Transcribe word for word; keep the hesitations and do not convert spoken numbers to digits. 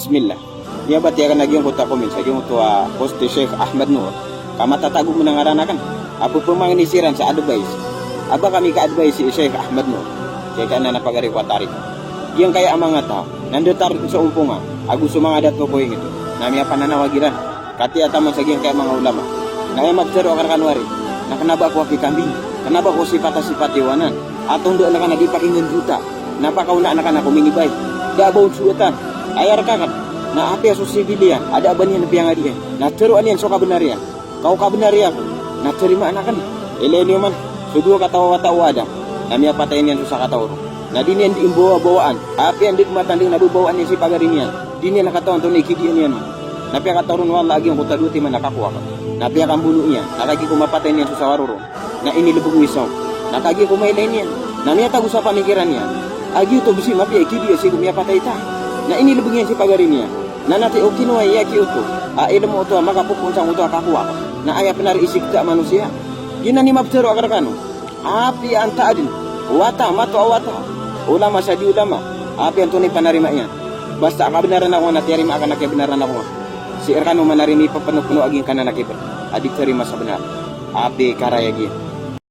Bismillah. Aya batiya akn a giyangkoto a comment sa giyangkoto a post i Sheikh Ahmad Noor. Ka matatago man a ngaran akn. A pphangni siran sa advice. A ba kami ka-advice i Sheikh Ahmad Noor. Sii ko kna a pagari ko a tarika. Giyangkaya a manga taw na ndatar sa omponga ago so manga dato ko ingd na miyapananawag iran. Katiya taman sa giyangkaya a manga ulama. Na aya maptharo akn rkano ari na kna ba ko a kikambing, kna ba ko sipata-sipati wanan. A tondo akn a di pakinggandota. Na pakaona akn a ko minibay. Da a ba on sowatan. Aya rka akn na apiya so sibiliyan a da a ba niyan piyangadian na tharoa niyan so kabnar iyan. Ka o kabnar iyan ko na tarimaan akn. Ilay niyo man so dowa kataw a wata o Adam na miyapatay niyan so sakataw roo. Na di niyan di mbawabawaan. Apiya ndg matandg na babawaan iyan si pagari niyan. Di niyan katawan antonaa i kidiya niyan on. Na piyakataro o Allah a giyangkoto a dowa timan a kakowa ka. Na piyakambono iyan. Na kagiya ko mapatay niyan so sawa roo. Na inilbg o isa on. Na kagiya ko mailay niyan na miyatago sa pamikiran iyan a giyoto bs i mapiya i kidiya sii ko miyapatay ta. Na inilbg iyan si pagari niyan. Na na tig o kinowa iyan giyoto a ilmo oto a makapopoon sangkoto a kakowa ka. Na aya pn ari i sikta a manosiya. Giyanan i maptharo akn rkano. Apiya antaa dn wata, matoa a wata, ulama sa di ulama, apiya antonaa i panarima iyan. Basta a kabnaran ako na tiyarima akn a kiyabnaran ako nga. Sii rkano manarima i ppnopno a giyangkanan a kibr a di tharima sa bnar. Apiya i karaya giya.